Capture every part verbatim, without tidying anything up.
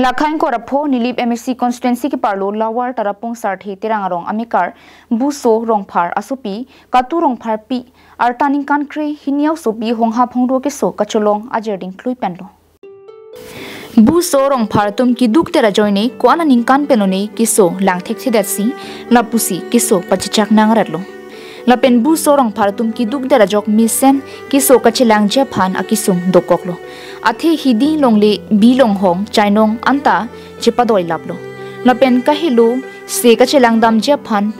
Lakhang Korapho Nilip M A C constituency keparlo Lower Tarapung Sarthe Terang arong amekar Buso Rongphar asopi Katu Rongpharpi arta ningkan krehini asopi hongha phongdo keso kacholong ajerding klui penlo. Buso Rongphar atum keduk tera ajoine ko-an aningkan penlone keso lang thekthedetsi lapusi keso pachechak nangretlo. Lapen Buso Rongphar atum keduk tera ajok mesen keso kachelangji aphan akesung dokoklo. Athe hidi longle bilong hong chainong anta chepadoilaplo. Lapen kahelo se kachelangdamji aphan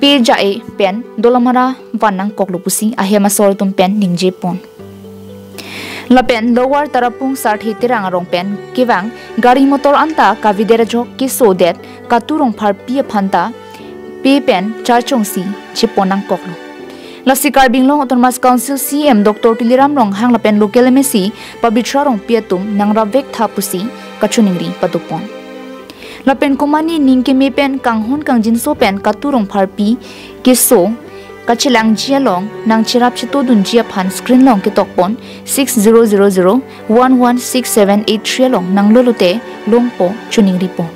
pe ja-e pen dolamara van nangkoklo pusi ahem asor atum pen ningjepon. Lapen Lower Tarapung Sarthe Terang arong pen kevang gari motor anta kavedet ajok kesodet Katu Rongpharpi aphanta pe pen charchongsi chepon nangkoklo. Lasi Karbi Anglong Autonomous Council C E M Doctor Tuliram Ronghang lapen local M A C Pabitra Rongpi atum nangrapvek tha pusi kachoningri padopon. Lapen komane ning keme pen kanghon kangjinso pen Katu Rongpharpi keso kachelangji along nangcherap chetodunji aphan screen along ketokpon six zero zero zero one one six seven eight three along nanglolote longpo choningripo.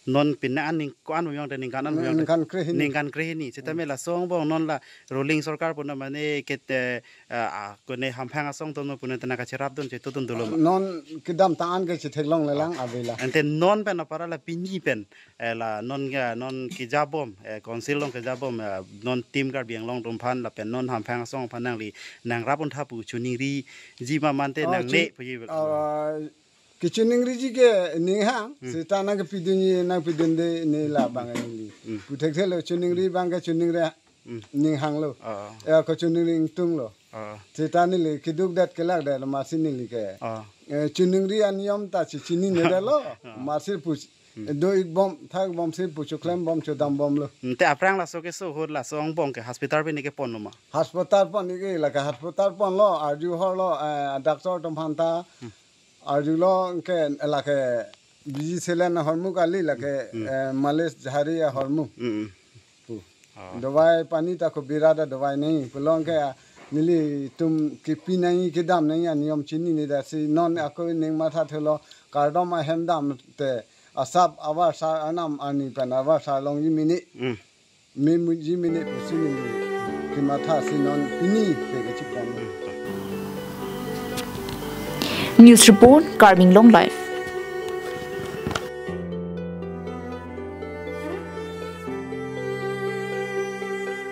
Non pini an ning ko-an buyong te ningkan an buyong te? Ningkan krehini. Ningkan krehini. Sitame laso angbong non la ruling sorkar puno mane kete, eh, ah, kone hamphang asong tono puno tena kacherapdun chetodun dolo ma? Non kedamtang an ke chetheklonglelang avela. Ante non pen apara la pini pen, eh, la non ga non kejabom, eh, council along kejabom, eh, non team Karbi Anglong atum aphan lapen non hamphang asong aphan nangli nangrap untha pu choningriji ma mante Oh, nangne chun- puji bel. Ah, kechoningri ji ke ninghang, Hmm. seta nangkepidunji nangpidunde ne labang neli. Hmm. Puthekthelo choningri abang ke choningri Hmm. ninghanglo. Oh. Ya ko choningri ingtunglo. Oh. Seta neli kedukdet kelakdet lo masi neli ke. Oh. Eh, choningri aniyom ta chi chininedetlo. Oh. Masi pu Hmm. do-ikbom, thak-ikbomsi pu choklembom chodambomlo. Hmm, te aphrang laso keso ahut laso angbong ke hospital pen ne keponlo ma? Hospital pon-ik ke lake hospital ponlo, arju horlo, eh, doctor atum aphanta. Hmm. Arjulo ke lake biji selen ahormu kali lake, Hmm. eh, malis jhari ahormu. Hmm. Pu. Oh. Dawai pani ta ko birada dawai nai. Pulo ke nelitum kepi nai kedam nai aniyom chininedetsi non ako ning mathathelo kardom ahem damte asap avarsar arnam arni pen avarsar longji mene. Hmm. Memuji mene pusi neli kemathasi non pini pe kechipon. News report, Karbi Anglong Live.